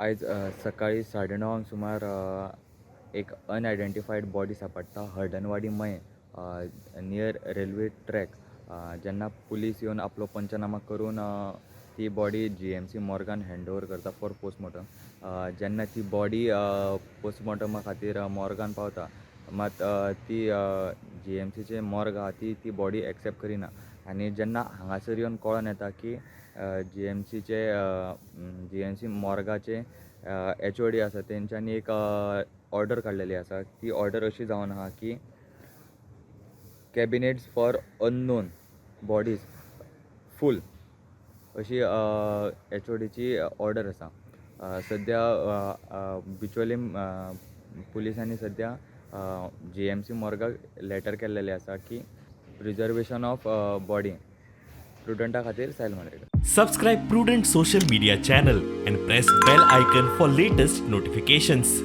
आयज सकाळी 9:30 सुमार एक अनआयडेंटिफायड बॉडी सांपडटा हळदणवाडी मये नियर रेल्वे ट्रॅक. जेन्ना पुलीस येवन आपलो पंचनामा करून ती बॉडी जीएमसी मॉर्गान हँड ओवर करता फॉर पोस्टमॉर्टम. जेन्ना ती बॉडी पोस्टमॉर्टमा खातीर मॉर्गान पावता, मात ती जीएमसीचे मॉर्ग आहा ती ती बॉडी एक्सेप्ट करिना आनी जेन्ना हांगासर येवन कळोन येता की जीएमसीचे जीएमसी मॉर्गाचे एचओडी आसा, तेंच्यांनी एक ऑर्डर काडलेली आसा. ती ऑर्डर अशी जावन आहा की cabinets for unknown bodies full, अशी एचओडीची ऑर्डर आसा. सद्या बिचोलीम पुलिसांनी सद्या जीएमसी मॉर्गाक लेटर केल्लेले आसा की प्रिजर्वेशन ऑफ बॉडी प्रुडंटा खातीर Sail Mandrekar. Subscribe Prudent Social Media channel and press bell icon for latest notifications.